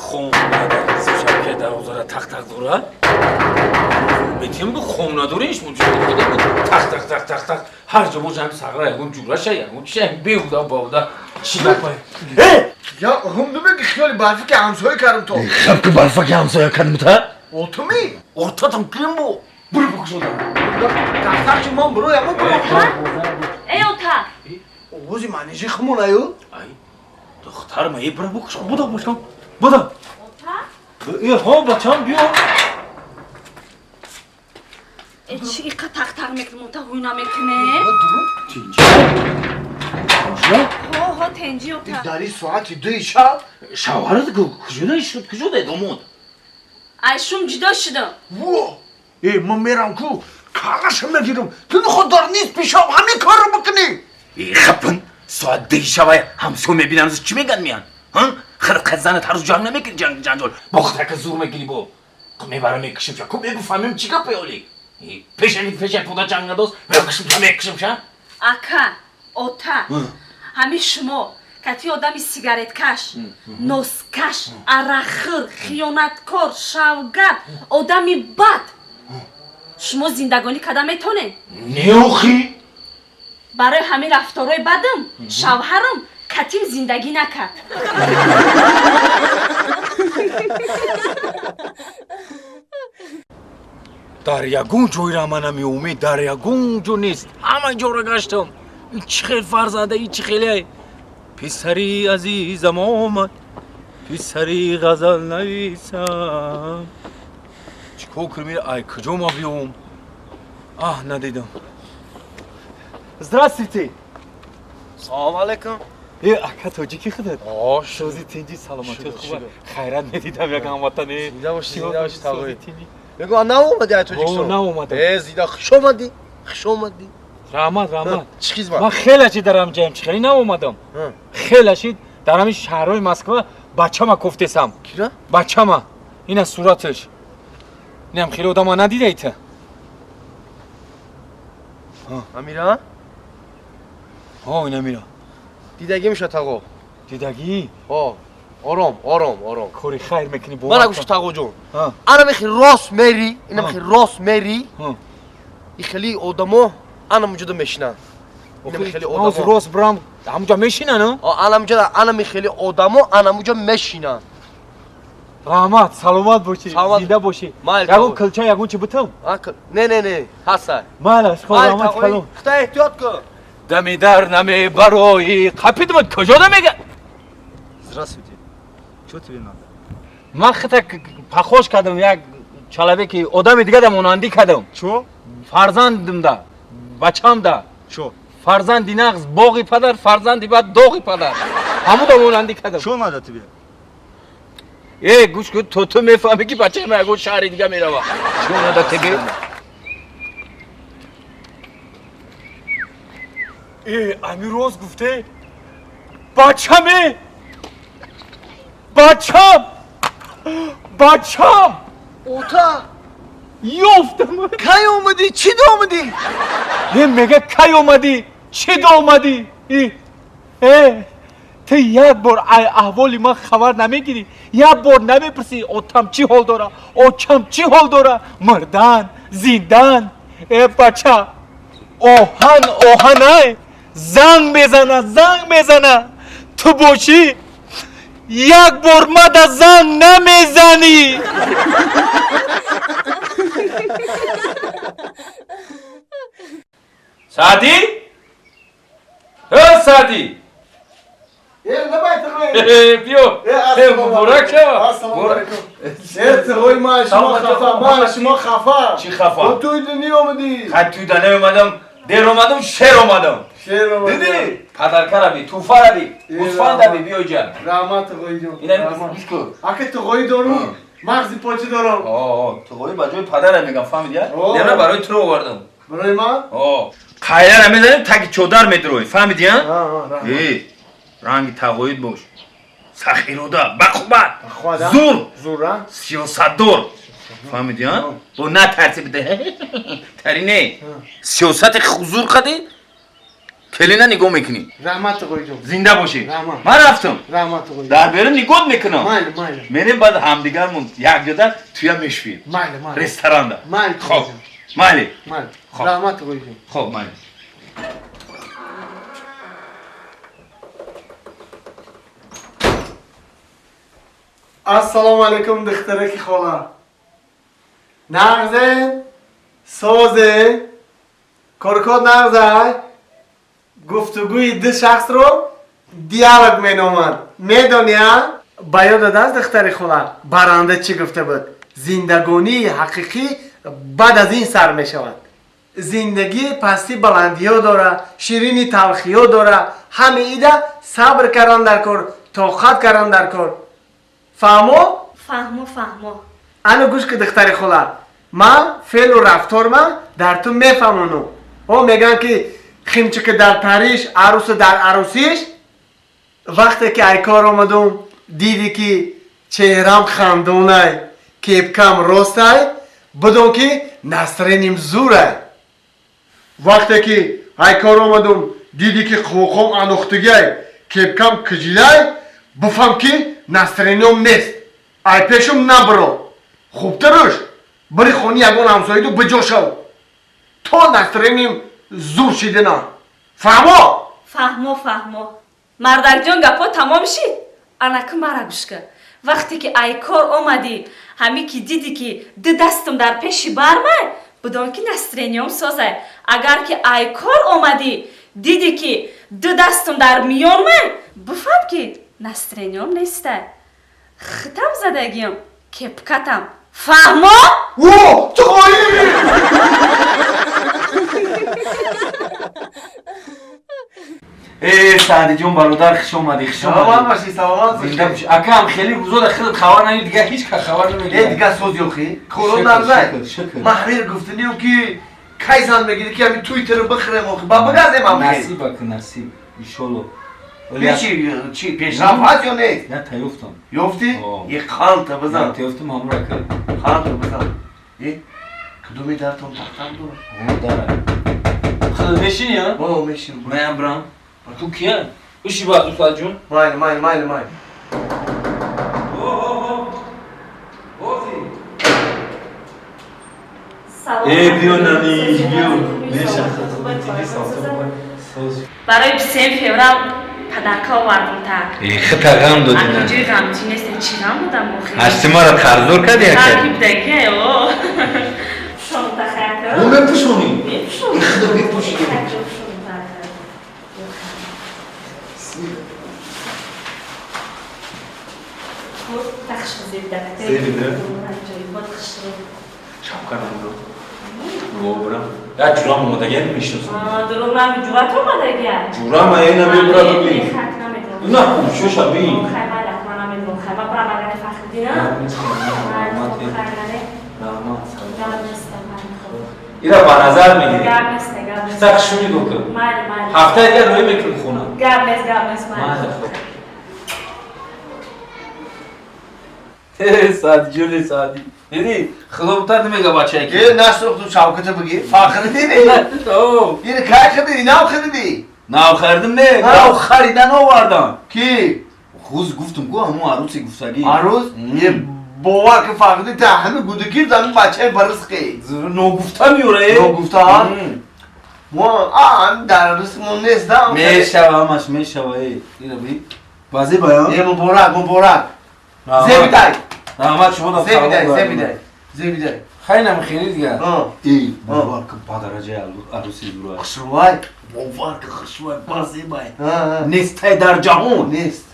Хона шаб дарвозара тақ-тақ дора. Метим бу хона дориш бу тақ тақ тақ тақ тақ ҳар ҷо боша ҳам сағра ягон ҷураша ягон чиша беҳуда бауда чӣ гапай? Э! Я ҳум думеги хиёли барфи ки ҳамсоя кардам то. Хаб ки барфа ки ҳамсоя кардам та? Отуми? Ортатам ким бу? Бур букшодам. Тақ-тақ чи ман буро ямо буро. Эй ота! Овози манижи хумон аю? Ай, духтар ма бур букш буда бошам. Буда. Ота? Э, ҳо бачам биё. Э чи иқа тақ-тақ мекунем, ота ҳуй намекуне? Тинҷи. Ҳо, ҳо, тенҷи ота. Дари соати 2 шаб? Шавҳарат куҷода шуд? Куҷода домод? Ай шум ҷудо шудам. Во! Э, ман мерам ку, калаша мегирам. Ту худ дар низ пешоб ҳамин корро бикунӣ. Э, хапн, соат 2 шава ҳамсо мебинам, чӣ меган миян? Ҳа? Хират қад занат ҳар рӯз ҷанг намекунӣ, ҷанг ҷанҷол. Бо худак зур мегирӣ бо. Мебарам мекушим ша. Ку мегуфаҳмем чӣ гапе оли? Пешаки пеша пода ҷанг надост, мекушим ша, мекушим ша. Ака, ота, ҳамин шумо кати одами сигареткаш, носкаш, арақхӯр, хиёнаткор, шавгар, одами бад. Шумо зиндагонӣ карда метонед? Не охи. Барои ҳамин рафторҳои бадам шавҳарам катим зиндагӣ накард. Дар ягон ҷойра ман намеумед, дар ягон ҷо нест. Ҳама ҷоро гаштам. Ин чӣ хел фарзанда, ин чӣ хеле? Писари азизам омад, писари ғазал нависам. Чӣ кор кунем? Ай куҷо ма биём? Аҳ, надидам. Здравствуйте. Салом алейкум. Э, ака тоҷики худат? О, шози тинҷи, саломатият хуба. Хайрат медидам як ҳамватане. Зинда бошӣ, зинда бошӣ, тағои. Мегӯ, наомадӣ ай Тоҷикистон? О, наомадам. Э, зинда, хуш омадӣ, хуш омадӣ. Раҳмат, раҳмат. Чӣ хизмат? Ман хеле чи дар ҳамҷаям, чӣ хеле наомадам. Хеле чи дар ҳамин шаҳрҳои Москва бачама кофтесам. Кира? Бачама. Ина сураташ. Инам хеле одама надидаи ту. Амира? Ҳо, ин Амира. Дидагӣ меша тағо. Дидагӣ? Ҳо. Ором, ором, ором. Кори хайр мекунӣ бо. Мана гӯш тағоҷон. Ана мехи рост мери, ина мехи рост мери. И хели одамо ана муҷода мешинанд. Ина хели одамо. Рост рост брам, ҳамуҷа мешинанд? Ана муҷода, ана мехели одамо ана муҷо мешинанд. Раҳмат, саломат бошӣ, зинда бошӣ. Ягон килча, ягон чи битам? Не, не, не, ҳасай. Майлаш, хоб, раҳмат калом. Худо эҳтиёт кун. Дами дар намебарои. Қапидмад куҷода мега? Здравствуйте. Чё тебе надо? Ман хита пахош кардам як чалабеки одами дига монандӣ кардам. Чё? Фарзандимда, бачамда. Чё? Фарзанди нағз боғи падар, фарзанди бад доғи падар. Ҳамуда монандӣ кардам. Чё надо тебе? Э, гӯш кун, то ту мефаҳмӣ ки бачаи ман ягон шаҳри дига мерава. Чё надо тебе? Э, ами рост гуфте? Бачаме! Бачам! Бачам! Ота! Ёфтам! Кай омадӣ? Чӣ омадӣ? Э, мега кай омадӣ? Чӣ омадӣ? Э, ту як бор аҳволи ман хабар намегирӣ, як бор намепурсӣ отам чӣ ҳол дора, очам чӣ ҳол дора, мурдан, зиндан. Э, бача, оҳан оҳанай, занг мезана, занг мезана. Ту бошӣ, як бор мада занг намезанӣ. Саъдӣ? Э, Саъдӣ! Э, набай тағои. Биё. Э, муборак шава. Ассалому алайкум. Э, тағои, ман шумо хафа, ман шумо хафа. Чӣ хафа? Ту туйда неомадӣ. Хай туйда неомадам, дер омадам, шер омадам. Шер омадам. Дидӣ? Падарка раби, туфа раби, гӯсфанд раби, биё ҷа. Раҳмат тағои ҷон. Ина гӯш кун. Ака тағои дорум, мағзи поча дорам. О, тағои ба ҷои падара мегам, фаҳмидӣ? Нема барои туро овардам. Барои ман? О. Қайрара мезанем, таги чодар медрои, фаҳмидӣ? Э, ранги тағоид бош. Сахирода, бақувват, зур, сиёсатдор. Фаҳмидӣ? Бо натарси биде. Тари не. Сиёсати хузур қади Келина нигоҳ мекунӣ. Раҳмат оғоҷон. Зинда бошӣ. Раҳмат. Ман рафтам. Раҳмат оғоҷон. Дар берун нигоҳ мекунам. Майли, майли. Мерем баъд ҳамдигармон якҷода туя мешвем. Майли, майли. Ресторанда. Майли. Хоб. Майли. Майли. Хоб. Раҳмат оғоҷон. Хоб, майли. Ассалому алайкум духтараки хола. Нағзе? Созе? Коркот нағзай? Гуфтугӯи ду шахсро диалог меноманд. Медонӣ, а? Ба ёдат аст духтари хола, баранда чӣ гуфта буд? Зиндагонии ҳақиқӣ баъд аз ин сар мешавад. Зиндагӣ пастӣ баландиҳо дора, ширини талхиҳо дора. Ҳами ида сабр кардан дар кор, тоқат кардан дар кор. Фаҳмо? Фаҳмо, фаҳмо. Ана гӯш ки духтари хола, ман феълу рафторма дар ту мефаҳмонам. О мегӯянд ки химчика дар Париж, арӯса дар арӯсиш. Вақте ки ай кор омадум, диди ки чеҳрам хандонай, кепкам ростай, бидон ки настроением зурай. Вақте ки ай кор омадум, диди ки қувоқом андохтагиай, кепкам кижилай, бифаҳм ки настроением нест. Ай пешум набиро. Хубтаруш бири хони ягон ҳамсояду биҷо шав, то настроением зур шидина. Фаҳмо? Фаҳмо, фаҳмо. Мардакҷон, гапҳо тамом шид. Анаки мара гӯш кар. Вақте ки ай кор омадӣ, ҳами ки дидӣ ки ду дастам дар пеши бармай, бидон ки настроением созай. Агар ки ай кор омадӣ, дидӣ ки ду дастам дар миёнмай, бифаҳм ки настроением нестай. Хитам задагиам, кепкатам. Фаҳмо? О, чӣ? Э, Саъдиҷон бародар, хуш омадӣ, хуш омадӣ. Саломат бошӣ, саломат бошӣ. Зинда бошӣ. Акам хеле рӯзода хеле хабар надид, дигар ҳеҷ кас хабар намегирад. Э, дигар соз ёхӣ. Корон нарзай. Ман ҳамин гуфтаниям ки кай зан мегирӣ ки ҳамин Твиттерро бихӯрем охи. Ба бигардем ҳам хел. Насиб ака, насиб. Иншолло. Чи чи пешрафт ҳаст ё нест? Я таёфтам. Ёфтӣ? О. Е қанта бизан. Я таёфтам ҳамро ака. Қанта бизан. Е, кудуми дартон тахтам дорад? О, дара. Хел мешинӣ, а? О, мешинам. Маям брам. Ту кия? Уши ба Устодҷон. Майли, майли, майли, майли. Э, биё нани, биё. Барои 23 феврал подарка овардам та. Э, хита ғам додӣ на. Акуҷои ғамчӣ нестем, чӣ ғам додам охи? Ҳашти маро қарздор кардӣ ака? Ҳар бидагия, о. Пушонта хайр. О, мепӯшонӣ? Мепӯшонам. Худо мепӯшонӣ. Пушонта ака. Зебида? Шапка намуро. Во брам. Я ҷурам омадагия мешиносам. Дурӯғ ҷурат омадагия. Ҷурам ай намебура бибин. На, шоша бин. Ира ба назар мегирӣ. Хита хушум нигоҳ кун. Ҳафтаи дигар рӯй мекунӣ хона. Гап нест, гап нест, майли. Саъдиҷони Саъди. Дидӣ? Худо намега бачае ки. Е, насухту шавката бигир. Фахри дидӣ? О. Ин кай хадидӣ? Нав хадидӣ? Нав харидим не, нав харидан овардам. Ки? Хуз гуфтум ку ҳамун арӯсе гуфтагӣ. Арӯс? Е, бовар ки Фахриддин та ҳами гудакир ҳами бачаи барисқи. Ногуфта меёра э? Ногуфта? Мо а дар ризқмон нест да. Мешава ҳамаш мешава э. Ира би. Баъзе баён. Е, муборак, муборак. Зебидай. Раҳмат шумо да. Зебидай, зебидай. Зебидай. Хайнам хеле дигар. Э, бовар ки ба дараҷаи арӯси зура. Хушрӯай. Бовар ки хушрӯай, базебай. Нестай дар ҷаҳон. Нест.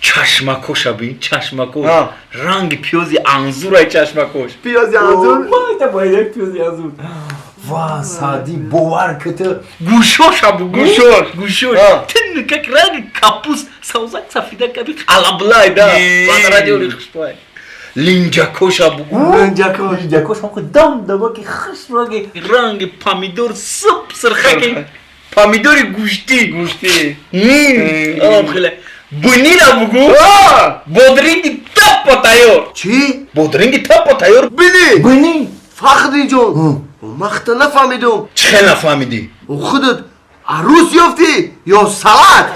Чашмакоша бин, чашмакош. Ранги пиёзи анзурай чашмакош. Пиёзи анзур? Майда байда пиёзи анзур. Ва, Саъди, бовар ки ту гӯшоша бу, гӯшош, гӯшош. Тин как ранги капуст, савзак сафида каби алаблай да. Ба дараҷаи хушрӯай. Линҷакоша бугу. Линҷакош. Линҷакош ҳам дам дамаки хушраги ранги помидор суп сирхаки помидори гӯштӣ. Гӯштӣ. Алам хеле. Бунира бугу. Бодринги таппа тайёр. Чӣ? Бодринги таппа тайёр. Бини. Бини. Фахриҷон, ман хата нафаҳмидум. Чӣ хел нафаҳмидӣ? Худат Арӯс ёфтӣ ё салат?